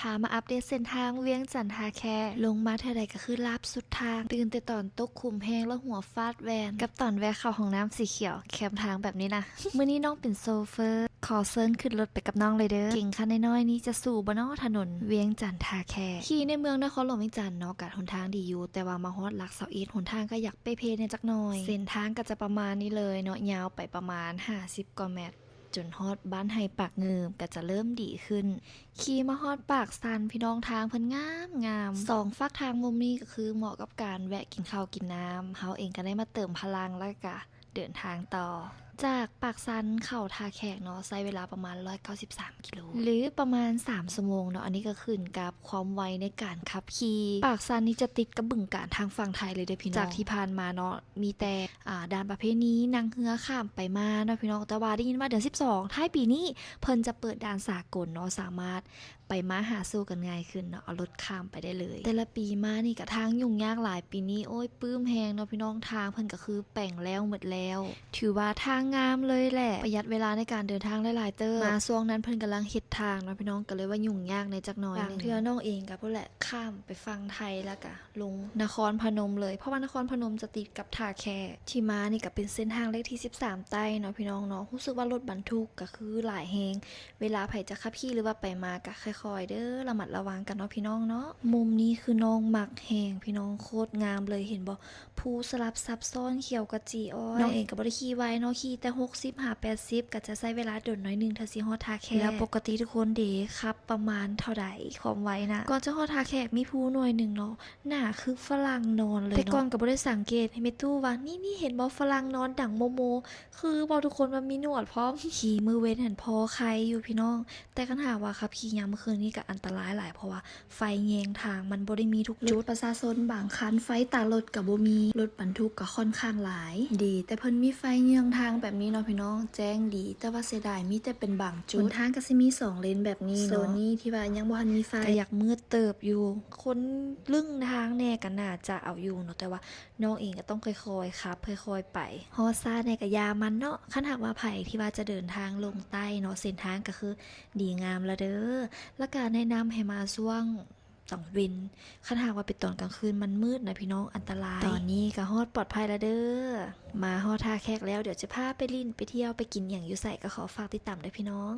ພາມາອັບເດດເສັ້ນທາງວຽງຈັນທ່າແຂກ, ລົງມາເທື່ອໃດກໍຄືລາບສຸດທາງ, ຕື່ນແຕ່ຕອນຕົກຂຸມແຮງແລ້ວຫົວຟາດແວ່ນ ກັບຕອນແວ່ເຂົ້າຫ້ອງນ້ຳສີຂຽວແຄມທາງແບບນີ້ນະ. ມື້ນີ້ນ້ອງເປັນໂຊເຟີ, ຂໍເຊີນຂຶ້ນລົດໄປກັບນ້ອງເລີຍເດີ. ເກັ່ງຄັນນ້ອຍໆນີ້ຈະສູ້ບໍ່ນໍ ຖະໜົນວຽງຈັນທ່າແຂກ. ຂີ່ໃນເມືອງນະຄອນຫຼວງວຽງຈັນເນາະ ກະຫົນທາງດີຢູ່, ແຕ່ວ່າມາຮອດຫຼັກຊາວເອັດ ຫົນທາງກໍຢາກເປ່ເພແດ່ຈັກໜ່ອຍ. ເສັ້ນທາງກໍຈະປະມານນີ້ເລີຍເນາະ, ຍາວໄປປະມານຫ້າສິບກວ່າແມັດ ຈົນຮອດບ້ານໄຮ່ປາກງື່ມກໍຈະເລີ່ມດີຂຶ້ນ. ຂີ່ມາຮອດປາກຊັນ ພີ່ນ້ອງ, ທາງເພິ່ນງາມໆ. ສອງຟາກທາງມຸມນີ້ກໍຄືເໝາະກັບການແວະກິນເຂົ້າກິນນ້ຳ, ເຮົາເອງກໍໄດ້ມາເຕີມພະລັງ ແລ້ວກະເດີນທາງຕໍ່. ຈາກປາກຊັນເຂົ້າທ່າແຂກເນາະ ໃຊ້ເວລາປະມານຮ້ອຍເກົ້າສິບສາມກິໂລ ຫຼືປະມານສາມຊົ່ວໂມງເນາະ. ອັນນີ້ກໍຂຶ້ນກັບຄວາມໄວໃນການຂັບຂີ່. ປາກຊັນນີ້ຈະຕິດກັບບຶງການທາງຝັ່ງໄທເລີຍເດີພີ່ນ້ອງ. ຈາກທີ່ຜ່ານມາເນາະ ມີແຕ່ ອ່າ ດ່ານປະເພນີ ນັ່ງເຮືອຂ້າມໄປມາເນາະພີ່ນ້ອງ, ແຕ່ວ່າໄດ້ຍິນວ່າເດືອນສິບສອງ ທ້າຍປີນີ້ ເພິ່ນຈະເປີດດ່ານສາກົນເນາະ, ສາມາດໄປມາຫາສູ່ກັນງ່າຍຂຶ້ນເນາະ, ເອົາລົດຂ້າມໄປໄດ້ເລີຍ. ແຕ່ລະປີມານີ້ກະທາງຫຍຸ້ງຍາກຫຼາຍ, ປີນີ້ ໂອ້ຍ ປຶ້ມແຮງເນາະພີ່ນ້ອງ, ທາງເພິ່ນກະຄືແປງແລ້ວໝົດແລ້ວ, ຖືວ່າທາງງາມເລີຍແຫຼະ, ປະຢັດເວລາໃນການເດີນທາງຫຼາຍໆເຕີບ. ມາຊ່ວງນັ້ນເພິ່ນກຳລັງເຮັດທາງເນາະພີ່ນ້ອງ, ກໍເລີຍວ່າຫຍຸ້ງຍາກແດ່ຈັກໜ່ອຍໜຶ່ງ. ບາງເທື່ອນ້ອງເອງກະພຸ້ນແຫຼະ ຂ້າມໄປຝັ່ງໄທ ແລ້ວກະ ລົງນະຄອນພະນົມເລີຍ, ເພາະວ່ານະຄອນພະນົມຈະຕິດກັບທ່າແຂກ. ທີ່ມານີ້ກະເປັນເສັ້ນທາງເລກທີສິບສາມໃຕ້ເນາະພີ່ນ້ອງເນາະ, ຮູ້ສຶກວ່າລົດບັນທຸກກະຄືຫຼາຍແຮງ. ເວລາໃຜຈະຂັບຂີ່ ຫຼືວ່າໄປມາກະຄ່ອຍໆເດີ, ລະມັດລະວັງກັນເນາະພີ່ນ້ອງເນາະ. ມຸມນີ້ຄືນ້ອງມັກແຮງພີ່ນ້ອງ, ໂຄດງາມເລີຍ ເຫັນບໍ່? ພູສະຫຼັບຊັບຊ້ອນຂຽວຂະຈີອ່ອນ. ນ້ອງເອງກະບໍ່ໄດ້ຂີ່ໄວເນາະ, ຂີ່ແຕ່ຫົກສິບຫາແປດສິບ ກະຈະໃຊ້ເວລາດົນໜ້ອຍໜຶ່ງເທື່ອຊິຮອດທ່າແຂກ. ແລ້ວປົກກະຕິທຸກຄົນເດ ຂັບປະມານເທົ່າໃດຄວາມໄວນະ? ກ່ອນຈະຮອດທ່າແຂກມີພູໜ່ວຍໜຶ່ງເນາະ, ໜາຄືຝຣັ່ງນອນເລີຍເນາະ. ແຕ່ກ່ອນກະບໍ່ໄດ້ສັງເກດ, ເຫັນແມ່ຕູ້ວ່າ ນີ້ໆ ເຫັນບໍ່ ຝຣັ່ງນອນດັງໂມໂມ, ຄືບໍ່ ທຸກຄົນ ວ່າມີໜວດພ້ອມ. ຂີ່ມື້ເວັນຫັ້ນພໍໄຄຢູ່ພີ່ນ້ອງ, ແຕ່ຄັນຫາກວ່າຂັບຂີ່ຍາມມື້ຄືນນີ້ກະອັນຕະລາຍຫຼາຍ, ເພາະວ່າໄຟແຍງທາງມັນບໍ່ໄດ້ມີທຸກຈຸດ. ລົດປະຊາຊົນບາງຄັນໄຟຕາລົດກະບໍ່ມີ, ລົດບັນທຸກກະຂ້ອນຂ້າງຫຼາຍ. ດີແຕ່ເພິ່ນມີໄຟເຍືອງທາງແບບນີ້ເນາະພີ່ນ້ອງ, ແຈ້ງດີ, ແຕ່ວ່າເສຍດາຍມີແຕ່ເປັນບາງຈຸດ. ຫົນທາງກະຊິມີສອງເລນແບບນີ້ເນາະ, ໂຊນນີ້ທີ່ວ່າຍັງບໍ່ທັນມີໄຟ ກະຢາກມືດເຕີບຢູ່. ຄົນລຶ້ງທາງແດ່ກະໜ້າຈະເອົາຢູ່ເນາະ, ແຕ່ວ່າ ນ້ອງເອງກະຕ້ອງຄ່ອຍໆຂັບ ຄ່ອຍໆໄປ, ຮອດຊ້າແດ່ກະຢ່າມັນເນາະ. ຄັນຫາກວ່າໃຜທີ່ວ່າຈະເດີນທາງລົງໃຕ້ເນາະ, ເສັ້ນທາງກະຄືດີງາມລະເດີ, ລະກະແນະນຳໃຫ້ມາຊ່ວງກາງເວັນ, ຄັນຫາກວ່າເປັນຕອນກາງຄືນມັນມືດນະພີ່ນ້ອງ, ອັນຕະລາຍ. ຕອນນີ້ກະຮອດປອດໄພລະເດີ, ມາຮອດທ່າແຂກແລ້ວ, ດຽວຈະພາໄປຫຼິ້ນໄປທ່ຽວໄປກິນຫຍັງຢູ່ໃສ ກະຂໍຝາກຕິດຕາມເດີພີ່ນ້ອງ.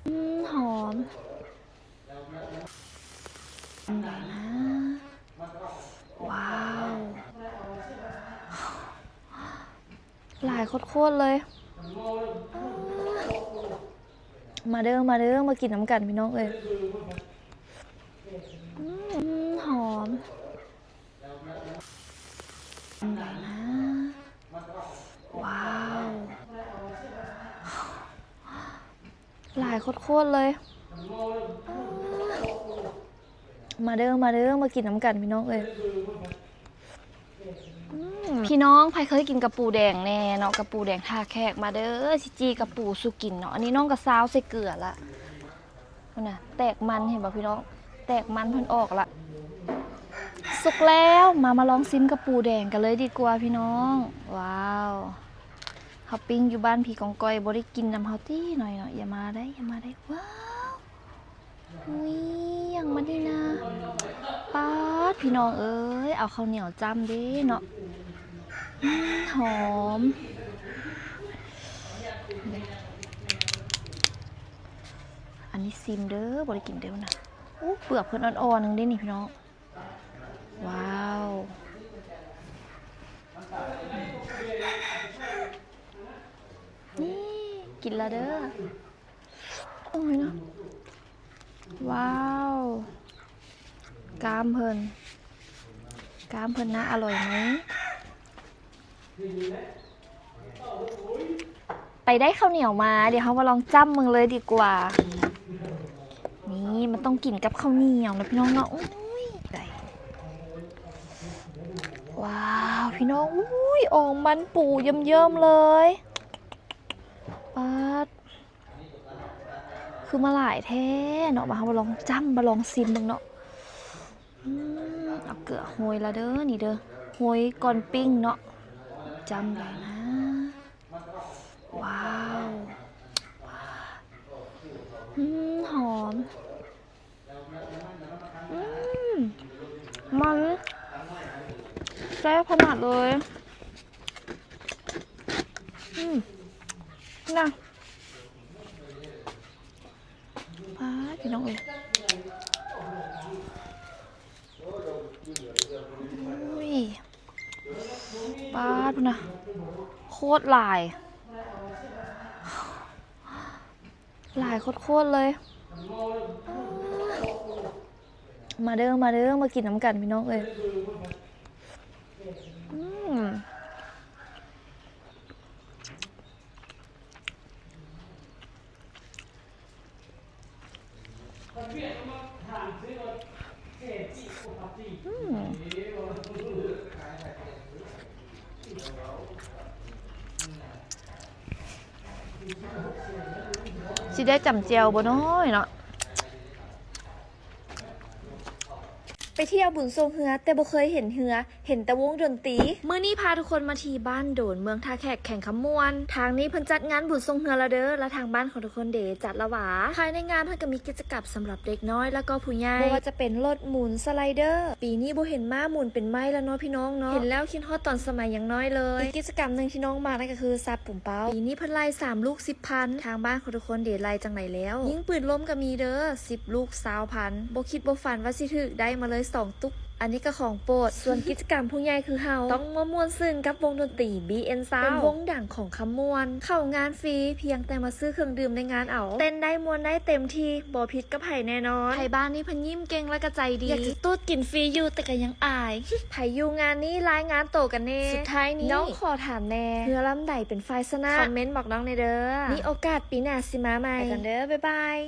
ອືມ ຫອມ. ວ້າວ ຫຼາຍໂຄດໆເລີຍ. ມາເດີ ມາເດີ ມາກິນນຳກັນພີ່ນ້ອງເອີຍ. ອືມ ຫອມ. ວ້າວ ຫຼາຍໂຄດໆເລີຍ. ມາເດີ ມາເດີ ມາກິນນຳກັນພີ່ນ້ອງເອີຍ. ອືມ ພີ່ນ້ອງ ໃຜເຄີຍກິນກະປູແດງແດ່ເນາະ ກະປູແດງທ່າແຂກ ມາເດີ ຊິຈີ່ກະປູສູ່ກິນເນາະ. ອັນນີ້ນ້ອງກະຊາວໃສ່ເກືອລະ. ພຸ້ນນະ ແຕກມັນ ເຫັນບໍ່ພີ່ນ້ອງ ແຕກມັນເພິ່ນອອກລະ. ສຸກແລ້ວ ມາ ມາລອງຊິມກະປູແດງກັນເລີຍດີກວ່າພີ່ນ້ອງ. ວ້າວ ເຮົາປີ້ງຢູ່ບ້ານຜີກອງກອຍ ບໍ່ໄດ້ກິນນຳເຮົາຕິໜ້ອຍເນາະ. ຢ່າມາໄດ໋ ຢ່າມາໄດ໋. ວ້າວ ອຸ້ຍ ຫຍັງມານີ້ນະ ປາດ ພີ່ນ້ອງເອີຍ ເອົາເຂົ້າໜຽວຈ້ຳເດ້ເນາະ. ອືມ ຫອມ. ອັນນີ້ຊິມເດີ ບໍ່ໄດ້ກິນເດີນະ. ໂອ້ ເປືອກເພິ່ນອ່ອນໆໜຶ່ງເດ້ນີ້ພີ່ນ້ອງ. ວ້າວ ນີ້ ກິນລະເດີ. ໂອ້ຍນະ ວ້າວ ກ້າມເພິ່ນ ກ້າມເພິ່ນໜ້າອະລ່ອຍໄໝ? ໄປໄດ້ເຂົ້າໜຽວມາ ດຽວເຮົາມາລອງຈ້ຳເບິ່ງເລີຍດີກວ່າ. ນີ້ ມັນຕ້ອງກິນກັບເຂົ້າໜຽວນະພີ່ນ້ອງເນາະ. ໂອ້ຍ ໄດ້ ວ້າວ ພີ່ນ້ອງ ອຸ້ຍ ອອງມັນປູເຍິ້ມໆເລີຍ. ປາດ ຄືມາຫຼາຍແທ້ເນາະ. ມາ ເຮົາມາລອງຈ້ຳ ມາລອງຊິມເບິ່ງເນາະ. ອືມ ເອົາເກືອໂຮຍລະເດີ ນີ້ເດີ ໂຮຍກ່ອນປີ້ງເນາະ. ຈ້ຳໄດ້ນະ. ວ້າວ ອືມ ຫອມ. ອືມ ມັນແຊບຂະໜາດເລີຍ. ອືມ ນະ ປາດ ພີ່ນ້ອງເອີຍ ໂອ້ຍ ປາດ ພຸ້ນນະ ໂຄດຫຼາຍ. ຫຼາຍໂຄດໆເລີຍ. ມາເດີ ມາເດີ ມາກິນນຳກັນພີ່ນ້ອງເອີຍ. ອືມ ອືມ ຊິໄດ້ຈຳແຈ່ວບໍ່ນ້ອຍເນາະ. ໄປທ່ຽວບຸນຊ່ວງເຮືອ ແຕ່ບໍ່ເຄີຍເຫັນເຮືອ ເຫັນແຕ່ວົງດົນຕີ. ມື້ນີ້ພາທຸກຄົນມາທີ່ບ້ານໂດນ ເມືອງທ່າແຂກ ແຂວງຄຳມ່ວນ. ທາງນີ້ເພິ່ນຈັດງານບຸນຊ່ວງເຮືອລະເດີ ລະທາງບ້ານຂອງທຸກຄົນເດ ຈັດລະຫວາ. ພາຍໃນງານເພິ່ນກໍມີກິດຈະກຳສຳລັບເດັກນ້ອຍ ແລະກໍຜູ້ໃຫຍ່ ບໍ່ວ່າຈະເປັນລົດໝູນ ສະໄລເດີ. ປີນີ້ບໍ່ເຫັນມ້າໝູນເປັນໄມ້ລະເນາະພີ່ນ້ອງເນາະ. ເຫັນແລ້ວຄິດຮອດຕອນສະໄໝຍັງນ້ອຍເລີຍ. ອີກກິດຈະກຳໜຶ່ງທີ່ນ້ອງມັກນັ້ນກໍຄືສັບປຸງເປົ້າ. ປີນີ້ເພິ່ນໄລ່ສາມລູກສິບພັນ. ທາງບ້ານຂອງທຸກຄົນເດໄລ່ຈັ່ງໃດແລ້ວ? ຍິງປືນລົມກໍມີເດີ ສິບລູກຊາວພັນ. ບໍ່ຄິດບໍ່ຝັນວ່າຊິຖືກໄດ້ມາເລີຍສອງຕຸກ. ອັນນີ້ກໍຂອງໂປດ. ສ່ວນກິດຈະກຳຜູ້ໃຫຍ່ຄືເຮົາ ຕ້ອງມາມ່ວນຊື່ນກັບວົງດົນຕີ ບີເອັນຊາວ ເປັນວົງດັງຂອງຄຳມ່ວນ. ເຂົ້າງານຟຣີ ພຽງແຕ່ມາຊື້ເຄື່ອງດື່ມໃນງານເອົາ. ເຕັ້ນໄດ້ມ່ວນໄດ້ເຕັມທີ່ ບໍ່ຜິດກັບໃຜແນ່ນອນ. ໄທບ້ານນີ້ເພິ່ນຍິ້ມເກັ່ງ ແລະກໍໃຈດີ. ຢາກຈະຕູດກິນຟຣີຢູ່ ແຕ່ກໍຍັງອາຍ. ໃຜຢູ່ງານນີ້ລາຍງານໂຕກັນແນ່. ສຸດທ້າຍນີ້ ນ້ອງຂໍຖາມແນ່ ເຮືອລຳໃດເປັນຝ່າຍຊະນະ? ຄອມເມັນບອກນ້ອງແນ່ເດີ. ມີໂອກາດປີໜ້າຊິມາໃໝ່. ໄປກ່ອນເດີ ບາຍບາຍ.